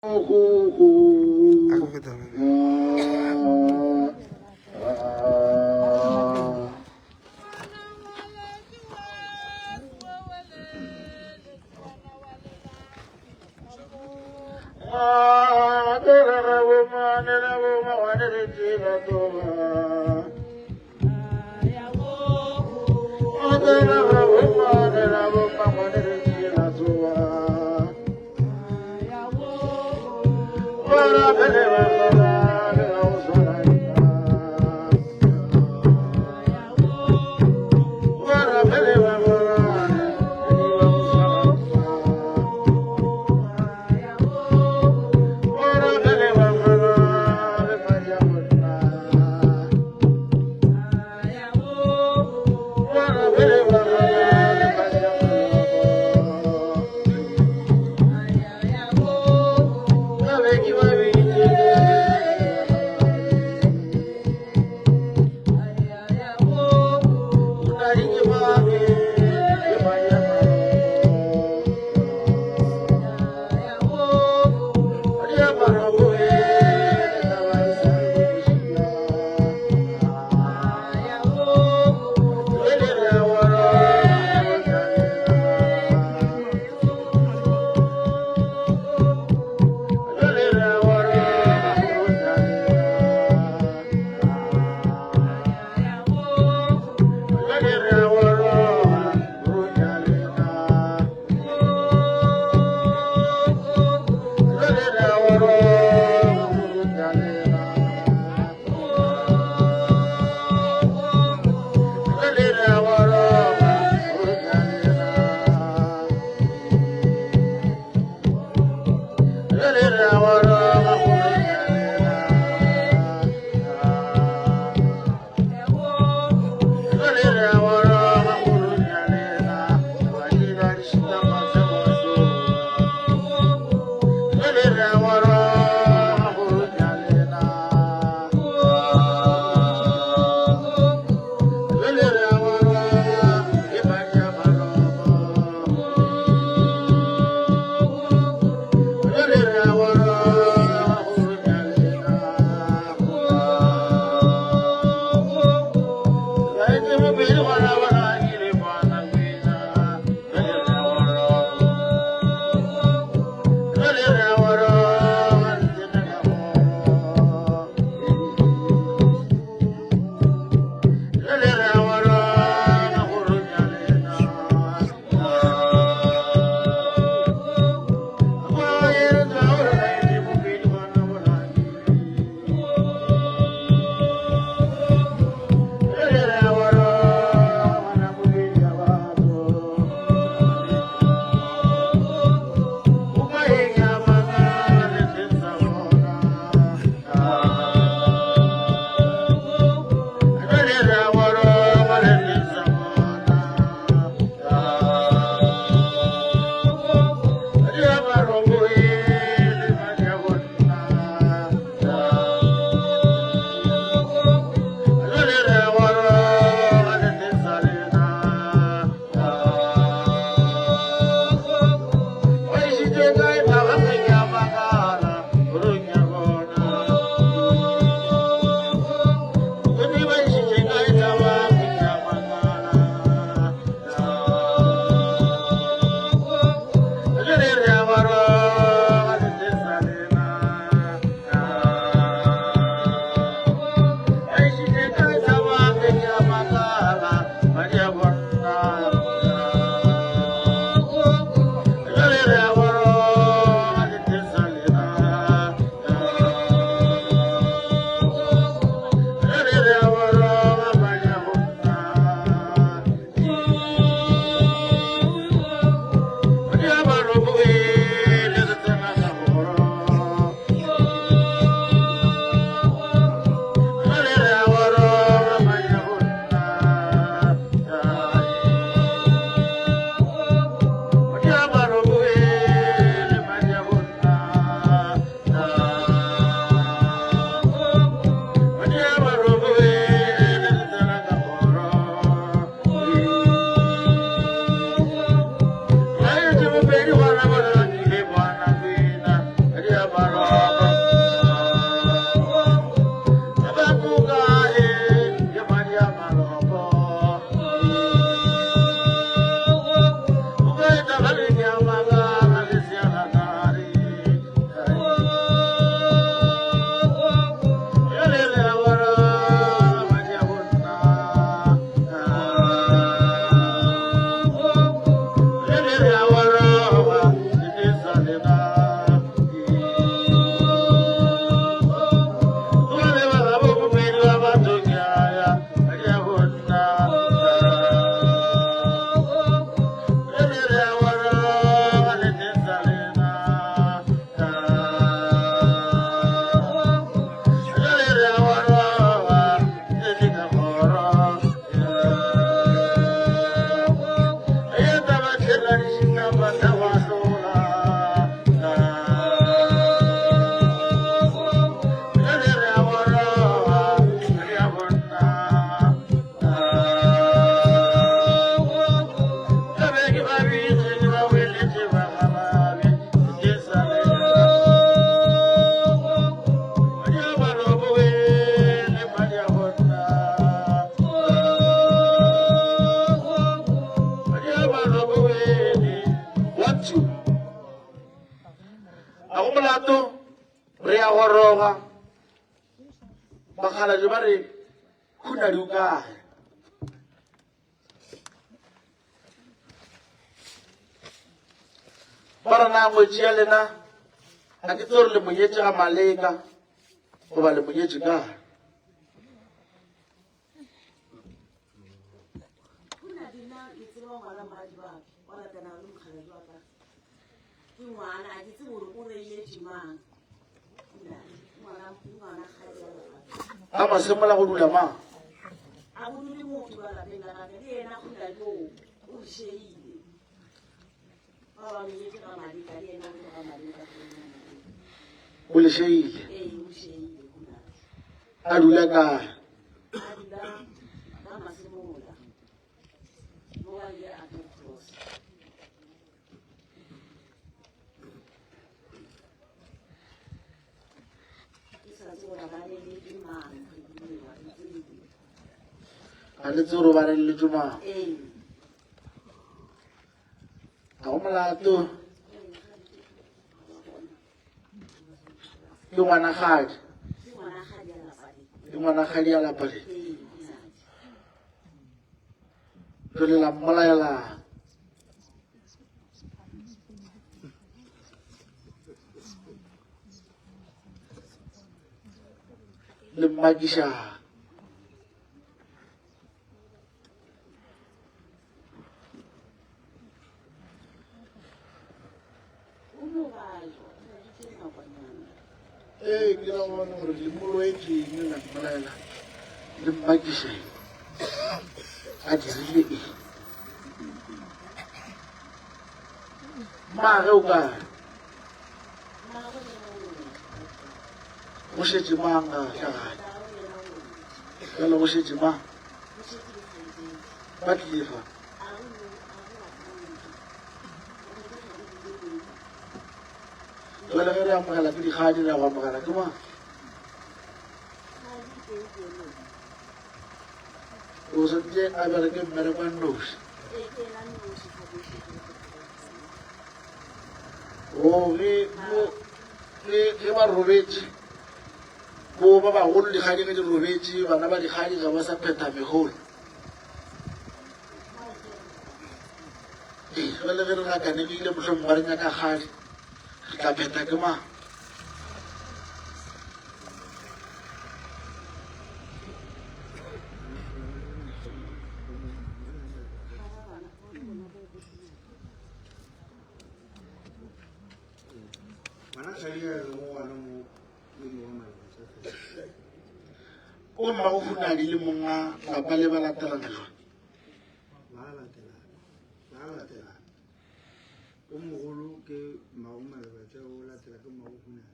Yeah. Ga go molato, re ya goroga. Bakgalabje ba re, Khunadi o kae? Ba re na ngwetši ya lena a ke tsore le monyetše ga maleka goba le monyetše kae? A masemola go dula mang? O le šeile. A dula kae? A le tsebe gore ba reletšwe mang? Ga go molato. Ke ngwanagadi. Ke ngwanagadi ya lapa le. Jwale la mmolaela. Le mmakiša. Ee, ke ra bona gore le molwetše eng la mmolaela le mmakiša eng a dirile eng mage o kae go šetše mang ga gae jalo go šetše mang ba tlile fa jale ge re amogela ke dikgadi re ya go amogela ke mang o santse a bereke mmereko a nnoši o ge ba robetše bo ba bagolo dikgadi ge di robetše bana ba dikgadi ga ba sa phetha megolo ee jale ge re gakanegile mohlomong ba re nyaka kgadi re tla phetha ke mang O mmago Hunadi le monga lapa le ba latelana jwang? Ba latelana. Ba latelana. O mogolo ke mmago Malebatša o latela ke mmago Hunadi.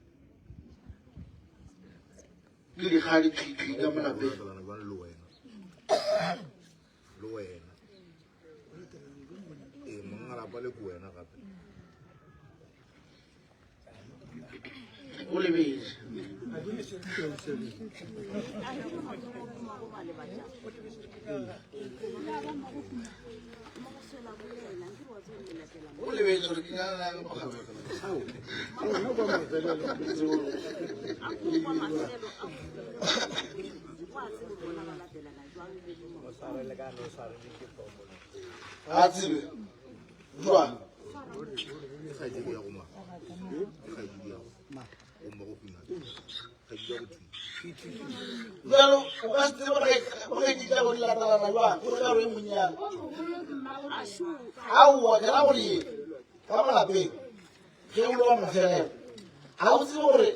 Ke dikgadi thwi-thwi ka mo lapeng. Latelana jwang le wena? Le wena. Ee, monga lapa le ke wena gape. O lebetše. O lebetše gore ke ka Ga tsebe. Jwang? Jalo o ka se tsebe gore di tla go di latelana jwang o tla re monnyane aowa ke ra gore ka mo lapeng ge o le wa mafelelo ga o tsebe gore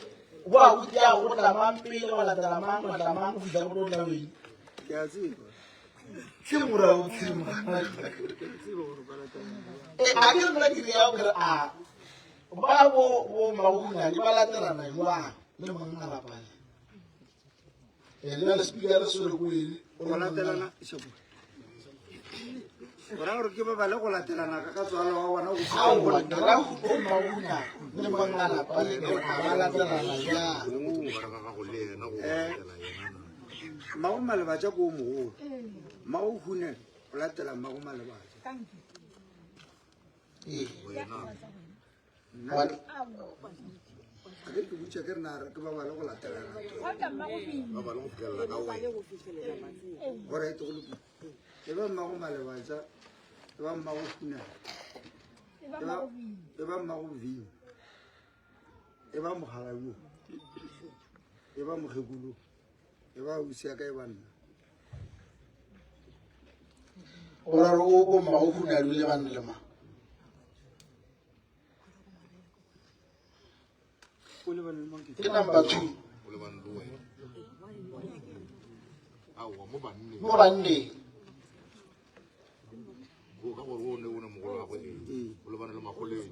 go a botlago go tla mang pele wa latela mang wa tla mang go fitlha go tlo tla wena Ke a tseba. Ke morago Eh, a ke nna ke reya ke re a ba bo bo mmagohunadi ba latelana jwang le monna lapa le Eh, le le speaker le swere ko eng Go latelana šepo. Go ra gore ke ba bale go latelana ka ka tswalo wa bona go aowa ke ra bo mmagohunadi le monna lapa le ke re a ba latelana jwang Eh, Mmago Malebatša ke o mogolo. Mmago Hunel o latela mmago Malebatša. Ee. ke re ke botša ke re na ke ba bale go latelana. Ba bale go fihlelela ka wena. Alright, go lokile. E ba mmago Malebatša, e ba mmago Hunadi, e ba mmago Vini, e ba Mogalabu, e ba Mokgekolo, e ba ausi ya ka, e ba nna. O ra gore o ko mmago Hunadi o lebane le mang? O lebane le mang ke? Ke number 2. O lebane le wena. Aowa, mo banneng. Mo banneng. O ka gore o ne o ne mogolo wa gagwe, ee. O lebane le Magoletše.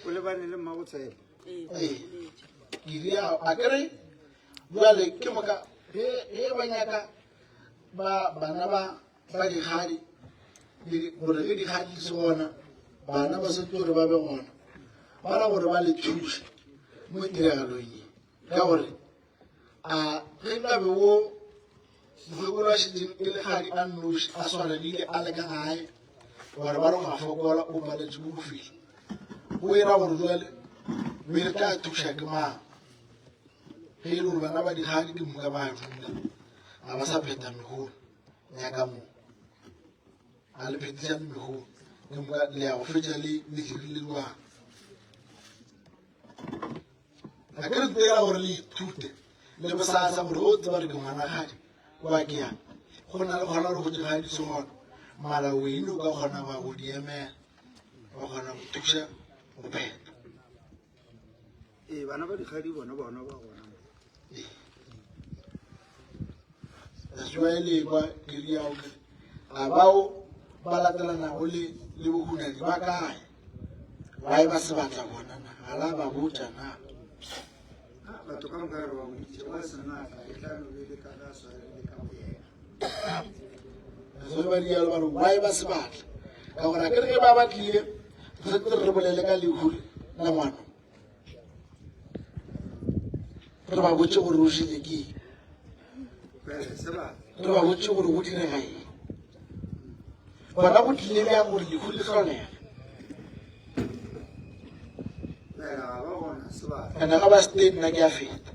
O lebane le mmago Tshepo. Ee. Ke ria a ke re bjale ke moka ge ge ba nyaka ba bana ba ba dikgadi gore ge dikgadi di se gona bana ba setse gore ba be gona ba ra gore ba le thuše mo tiragalong ye ka gore a ge nkabe wo mokgekolo a šetseng e le kgadi a nnoši a swaregile a le ka gae gore ba re go a fokola o paletše ko go fihla o e ra gore jale be re tla thuša ke mang ge e le gore bana ba dikgadi ke moka ba dula ga ba sa phetha megolo nyaka mo a le phetišane megolo ke moka le ya go fetša le le dirile jwang a ke re tsela gore le ithute le bosasa gore o tseba re ke ngwanagadi kwa ke yang go na le kgona gore go dira di se gona mara wene o ka kgona wa go di emela wa kgona go thuša go phetha. Ee, bana ba dikgadi bona bona ba gona. Ee. That's why le kwa ke riao ke a bao ba latelanago le le bohunadi ba kae ba e ba se batla bona na ga la ba botša na? Batho ka moka re ba boditše ba se natla e tla no be le ka ga swarele ka go yena. That's why ba rialo ba re why ba se batla ka gore a ke re ge ba batlile re setse re bolele ka lehu la ngwana re ba botse gore o jele ke eng re ba botse gore go direga eng gona go tlile bjang gore lehu le hlolege ene ga ba state nna ke a feta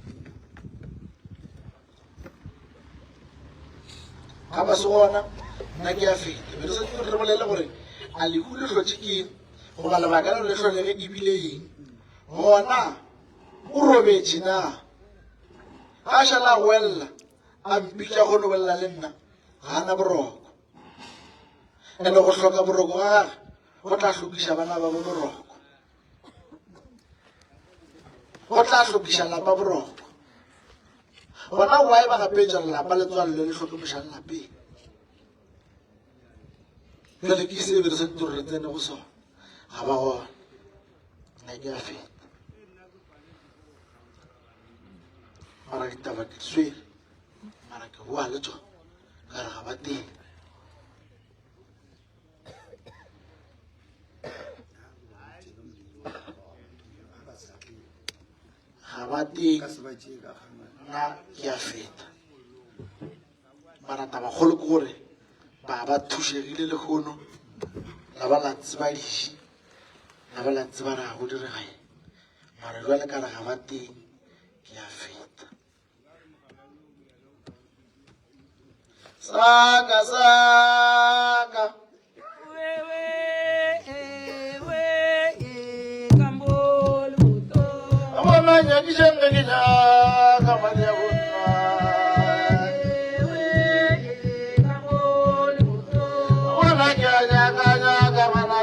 ga ba se gona nna ke a feta be re setse re bolele gore a lehu le hlotše ke eng goba lebaka leo le hlolege ebile eng gona o robetše na ga a šala a goelela a mpitša go no bolela le nna ga ana boroko ene go hloka boroko ga gage go tla hlokiša bana ba bo boroko go tla hlokiša lapa boroko gona why ba gapetša lelapa le tswalelo le hloke mošang lapeng jale ke se be re santse re tsene go sona ga ba gona nna ke a feta mara ditaba ke di swere mara ke boa le tsona ka re ga ba teng ga ba teng nna ke a feta mara tabakgolo ke gore ba ba thušegile lehono la ba la tseba diši la ba la tseba ra go direga eng mara jwale ka re ga ba teng ke a feta saka saka bona nyakišeng ge ke nyaka madi a bonna bona ke a nyaka nyaka bana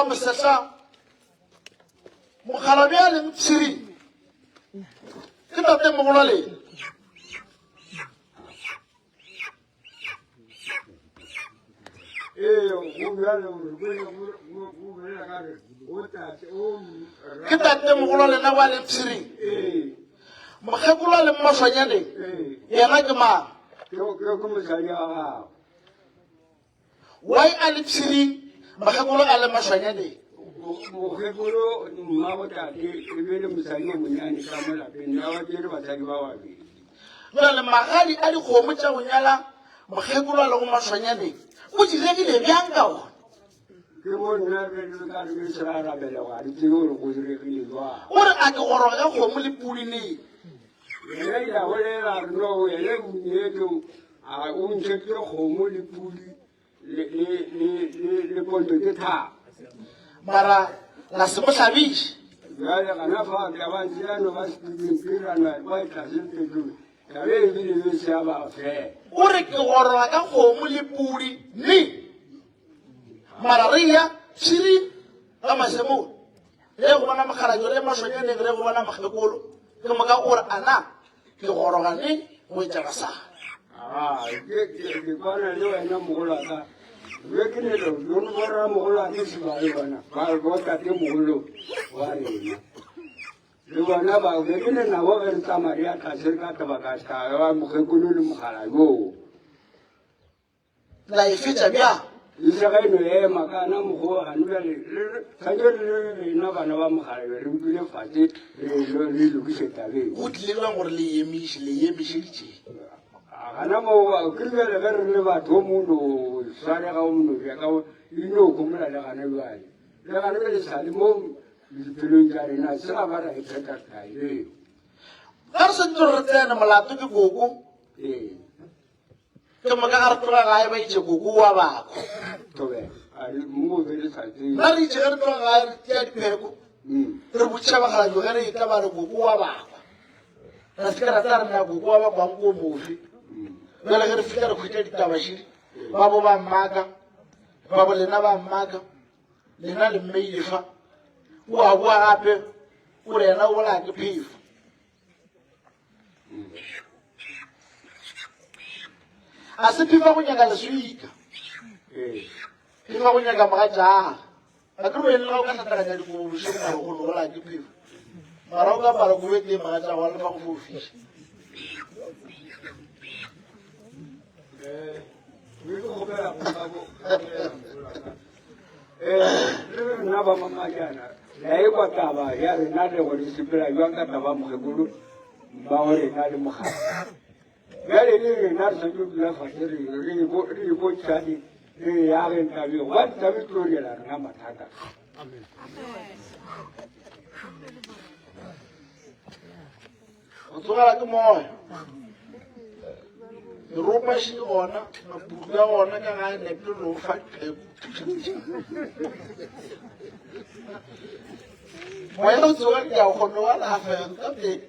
wa mosehla mokgalabje a leng pshiring ke tatemogolo wa lena. Ke tatemogolo wa lena wa leng pshiring. Mokgekolo a leng mašwanyaneng yena ke mang? Why a le pshiring mokgekolo a le mašwanyaneng? Mokgekolo mmago tate e be le mosadi o monyane ka mo lapeng nna wa tšere basadi ba babedi. Bjale magadi a dikgomo tša go nyala mokgekolo a lego mašwanyaneng o diregile bjang ka ona? Ke mo nna re le ka re se ra rabela ga re tsebe gore go diregile jwang. O re a ke goroga ka kgomo le pudi neng? Yena ile a bolela re no yena o nyetso a o ntšheditše kgomo le pudi le le le le le ponto tše tharo. Mara la se mo hlabiše. Bjale gana fa tla ba ntse no ba sepeding pirana kwa tlase petlong taba e bile be se ya ba fela. O re ke goroga ka kgomo le pudi neng? Mara re ya pshiring ka mašemong. Re ye go bona mokgalabje, re ye mašwanyaneng, re ye go bona mokgekolo. Ke moka o re, Ana ke goroga neng go etša basadi? Aa, ke, ke, ke kwana le wena mogolwaka. Be ke ne lo, lo borra mogolwane se ba le bona, ba bo tate mogolo wa rena. Le bona ba be ke ne nabo ge re tsamaya re ya tlase re ka taba ka ska wa mokgekolo le mogala yoo. La e fetša bjang? E se ge no ema ka na mokgwa gane bjale tshwanetse re le rena bana ba mogalabe re dule fatshe re re lokiše tabeng. Go tlile bjang gore le emiše le emišeditše? Gana moo ke bjale ge re le batho o mongwe no swarega o mongwe no bja ka e no gomola le gana bjale le gana bjale sa le mo dipelong tša rena se ga ba ra e phetha taelo. Ga re swanetše gore re tsene molato ke koko. Ee. Ke moka ga re tloga gae ba itše koko wa bakwa. Nna re itše ge re tloga gae re tia dipheko re botšiša bakgalabje ge re etla ba re koko wa bakwa. Ra se ke ra tla re na koko wa bakwang ko mofe. Bjale ge re fihla re hwetša ditaba šidi ba bo ba mmaka ba bo lena ba mmaka lena le mmeile fa o a boa gape o re yena o bolaya ke phefo. A se phifa go nyaka leswika phifa go nyaka mogatšaga a ke re lela o ka hlatlaganya dikobo bošego mara go logola ke phefo mara o ka apara kobo e tee mogatšago wa lefa go fofiša Rena ba mamajana la ekwa taba ya rena le gore sepela jwang ka taba mokgekolo mmago rena le mogala bjale le rena re santse dula fase re ipotšane re yageng tabeng gobane tabe tlo riela rena mathata. Go tsogela ke moya. Meropa še gona, mapudu a gona ka gae nepile no fa dipheko. Moya o tsoga ke a kgone wa lafa ka pele.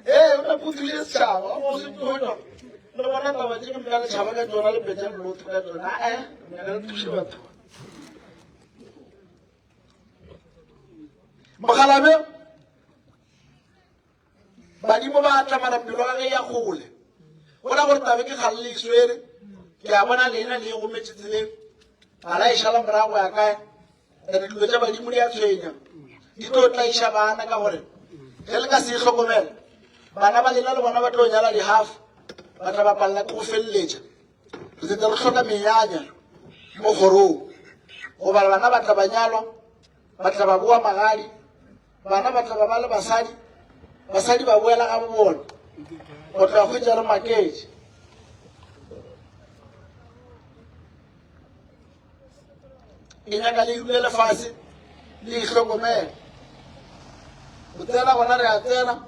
Ee, o na go thuše setšhaba, o se tsoga. Le bona taba tše ke mka le tšhaba ka tšona le betša lotho ka tšona. Eh, nyaka le thuše batho. Mogalabe Badimo ba tla mara pelo ga ge ya kgole. Go ra gore tabe ke kgale le e swere. Ke a bona leina le e gometše tseleng. Ga la e šala morago ya kae. Ene dilo tša badimo di a tshwenya. Di tlo tlaiša bana ka gore ge le ka se e hlokomele bana ba lena le bona ba tlo nyala di-half ba tla ba palela ke go feleletša. Re setse re hloka menyanya mo kgorong goba bana ba tla ba nyalwa ba tla ba boa magadi Bana ba tla ba ba le basadi, basadi ba boela ga bobona. O tla hwetša re maketše. Ke nyaka le dule lefase le ihlokomele. Go tsena gona re a tsena,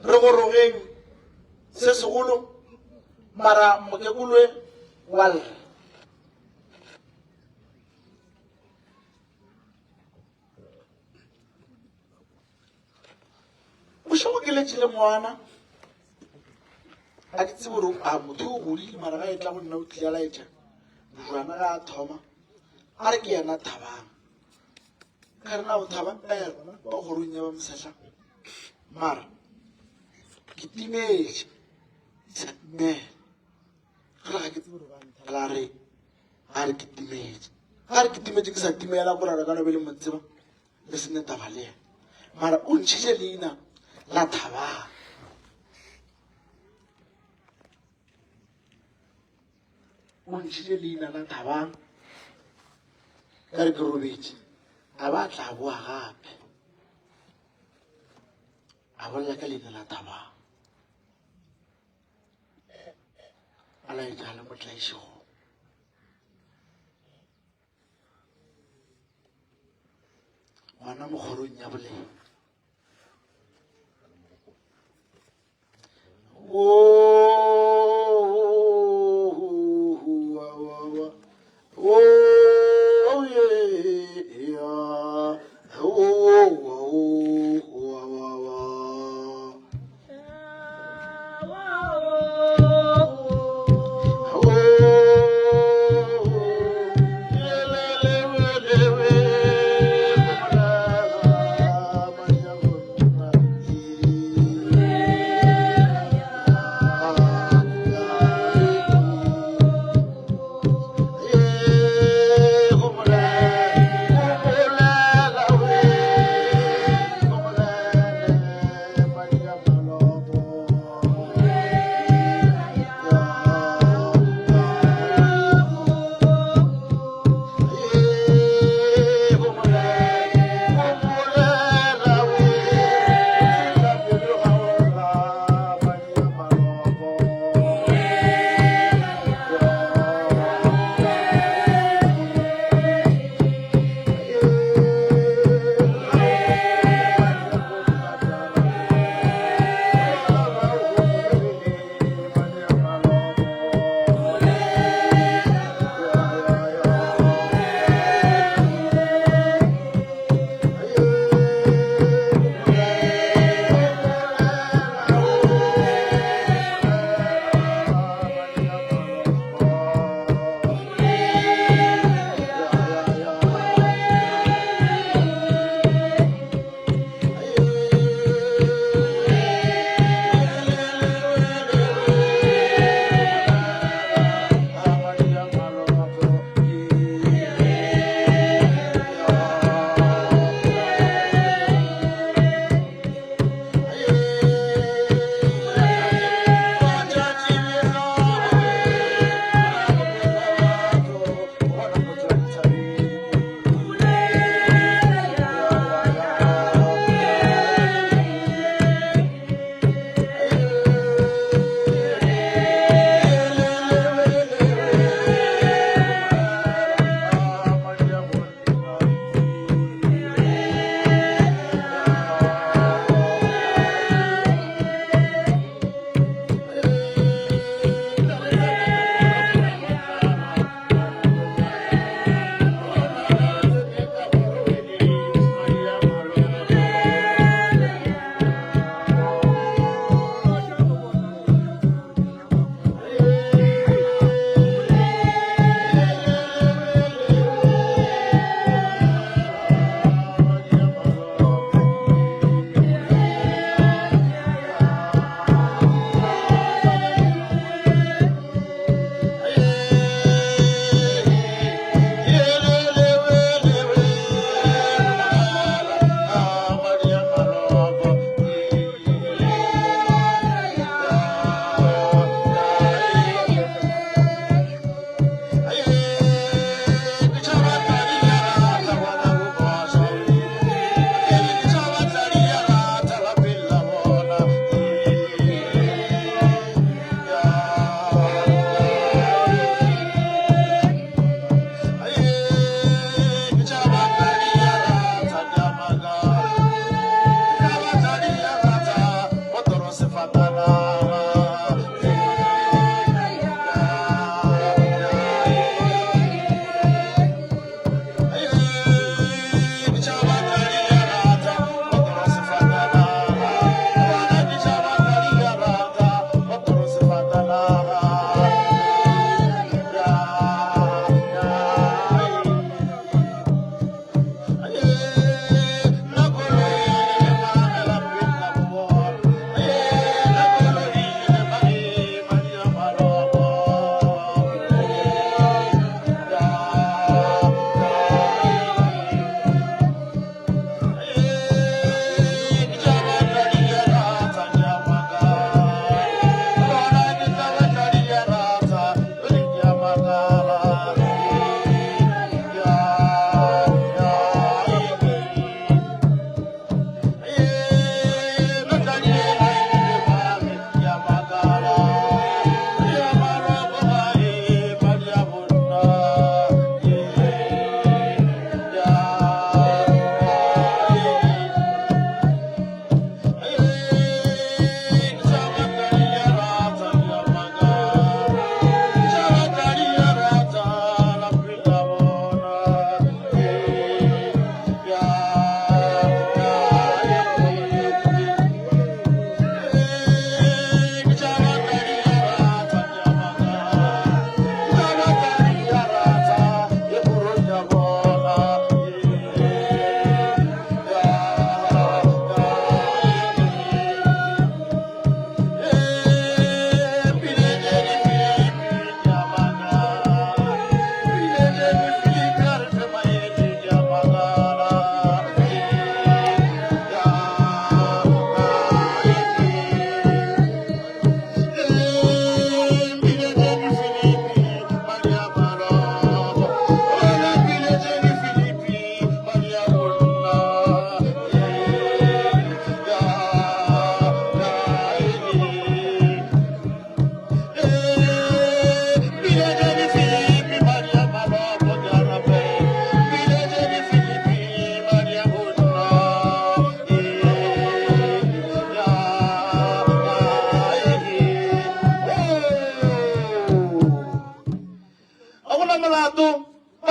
re gorogeng se segolo, mara mokekolwe wa lla. Bošego ke letše le ngwana a ke tsebe gore a motho o godile mara ga e tla go nna o tlile a laetša bojwana ga a thoma A re ke yena Thabang. Ka re na o Thabang ee wa kgorong ya ba Mosehla. Mara ke timetše sa timela. Ge ga ke tsebe gore ba nthala re a re ke timetše. Ga re ke timetše ke sa timela ko rara ka no be le mo tseba le sene taba le yena. Mara o ntšhitše leina la Thabang. O ntšhitše leina la Thabang ka re ke robetše a ba tla boa gape a bolela ka leina la Thabang a laetša le motlaišego. Gona mo kgorong ya boleng.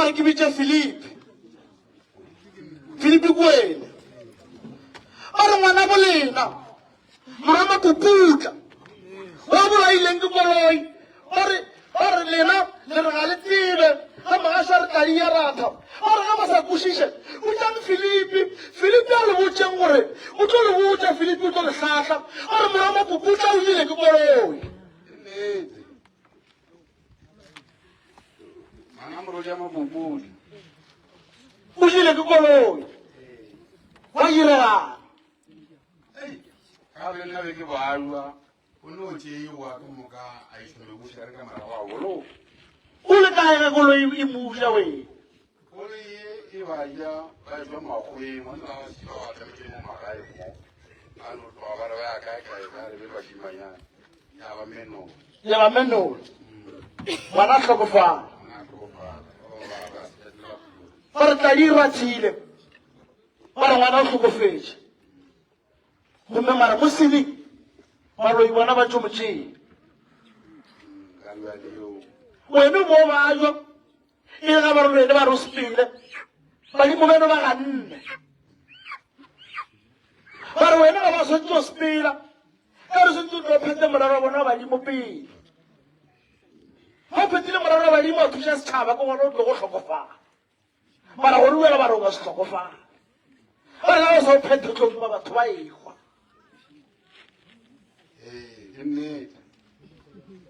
Ba re ke bitše Filipi. Filipi ke wena. Ba re ngwana bolena morwa Mapuputla wa bolaileng ke koloi. Ba re ba re lena le re ga le tsebe ge mogašo a re tladi ya ratha. Ba re ge ba sa kwešiše botšang Filipi. Filipi a le botšeng gore o tlo le botša Filipi o tlo le hlahla. Ba re morwa Mapuputla o ile ke koloi. Ke nnete. Ngwana morodi ya mabobodi. O jile ke koloi. Wa diregang? Ei, ka be nna be ke balwa, o no tšeiwa ke moka a išwa mebuša re ka morago a boloka. O le kae ge koloi e muša wena? Koloi ye e ba ja ba etšwa makgoweng, monna ba šetše ba ba tlametše mo magae mo. Ba no tloga ba re ba ya kae kae ba re be bašimanyana. Ya ba menola. Ya ba menola. Ngwana a hlokofala. Ngwana a hlokofala. Ba bangwe ba ba sepetlele ba phologa. Ba re tladi e rathile. Ba re ngwana o hlokofetše. Gomme mara mo seling baloi bona ba tšo mo tšea. Ka bjale yo. Wene o bo bajwa. E le ga ba re wene ba re o sepele. Badimo beno ba ganne. Ba re wena ga ba swantse o sepela. Ka re swantse o tlo phete morero wa bona wa badimo pele. Ga o phethile morero wa badimo wa thuša setšhaba ke gona o tlo go hlokofala. Mara gore wena ba re o ka se hlokofala. Ba re ga o sa o phethe o tlo kuma batho ba ehwa. Ee, ke nnete.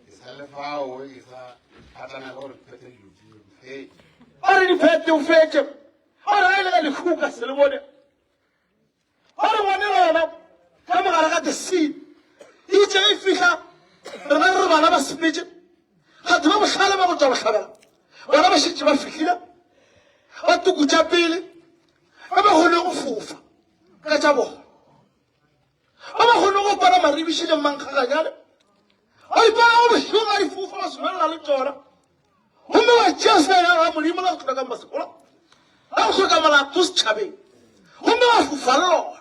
Ke sa le fao, ke sa phatlana ka gore ke phethe dilo tseo. Ee. Ba re di phethe o fetše. Ba re ga e le ka lehu ka se le bone. Ba re ngwane yena ka mogare ga the scene. Itše e fihla rena re re bana ba sepetše. Batho ba bohlale ba go tšwa bohlabela bona ba šetše ba fihlile ba tukutša pele ba ba kgone go fofa ka tša bona ba ba kgone go kwala maribiši le mankgaganyane ba ipona go bošego ga difofa ba swalela le tšona gomme ba tšea seya ga modimo la go hloka masekola la go hloka molato setšhabeng gomme ba fofa le lona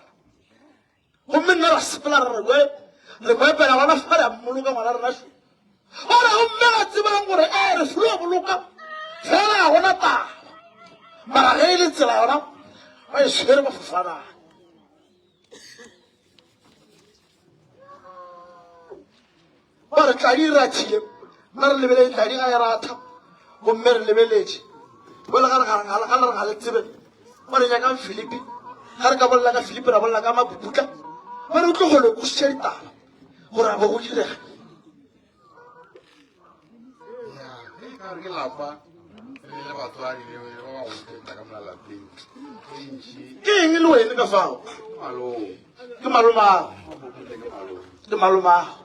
gomme nna ra sepela re re re mo epela gona fa re a mmoloka ngwana rena šo gore gomme ga tsebang gore e re filo boloka fela ga gona taba mara ge e le tsela yona ba e swere ba fofanang Ba re tladi e rathile, nna re lebeletse tladi ga e ratha, gomme re lebeletše. Bjale ga re ga ga le re ga le tsebe, ba re nyakang Filipi. Ga re ka bolela ka Filipi ra bolela ka Mapuputla, ba re o tlo kgone go kwešiša ditaba gore a bo go direga. Ya, ge e ka re ke lapa re le batswadi le ba ba go tla ka mola lapeng e ntši. Ke eng le wene ka fao? Malome. Ke malomago. Mapuputla ke malome. Ke malomago.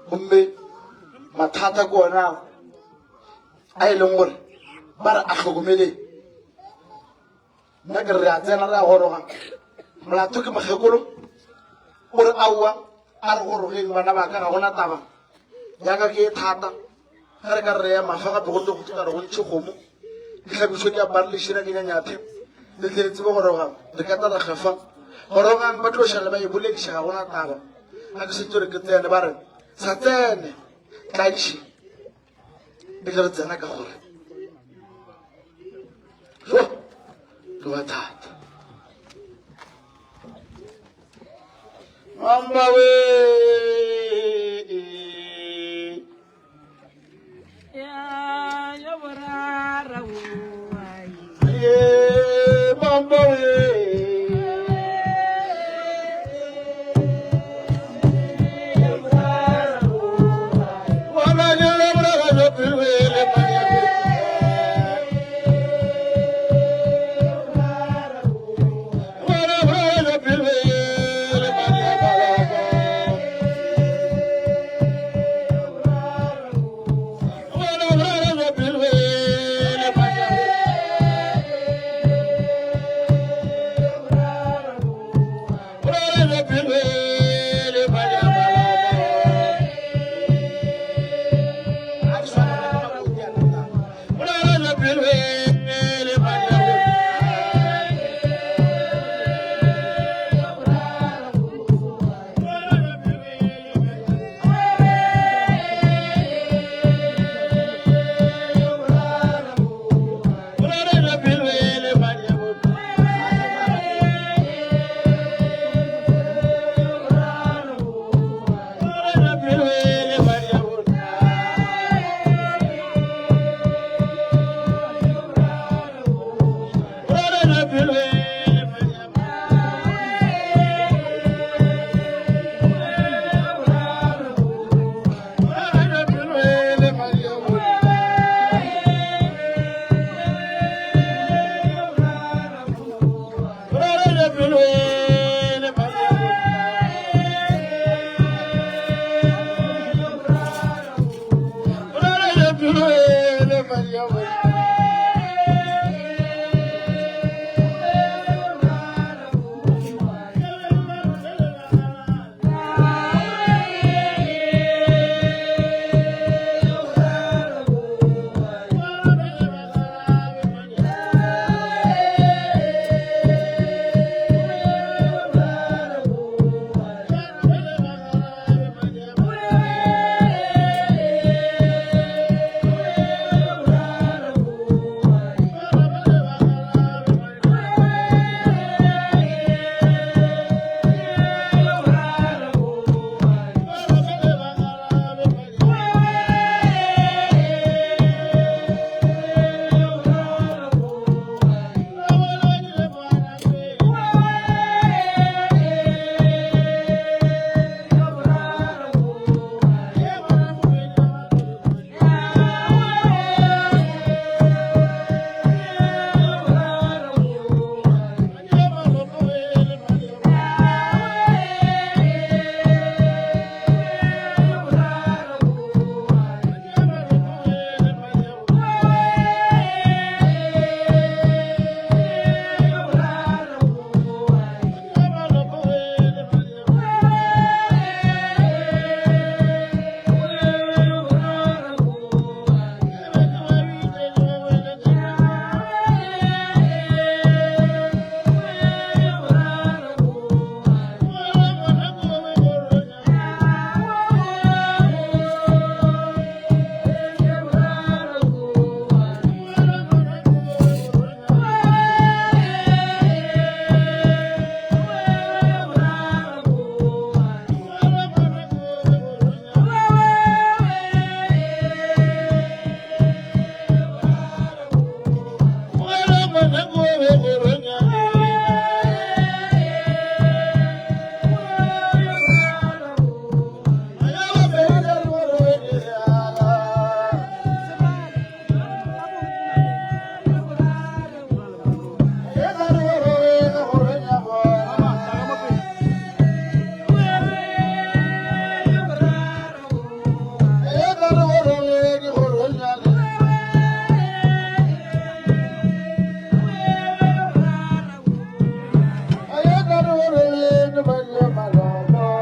Gomme mathata ke ona a e leng gore ba re a hlokomeleng. Nna ke re re a tsena re a goroga molato ke mokgekolo o re aowa a re gorogeng bana ba ka ga gona taba yaka ke e thata ge re ka re ema fa gape go tlo go ka re go ntšhe kgomo ke hlabišwe ke apare lešira ke nyanyathe le tle le tsebe goroga re ka tla ra kgefa gorogang ba tlo šale ba e bolediša ga gona taba ga ke setse re ke tsene ba re sa tsene tladiše pele re tsena ka gore jo ke mathata mamba we Ya, yo borara wo, ai. ye mamba we maloba.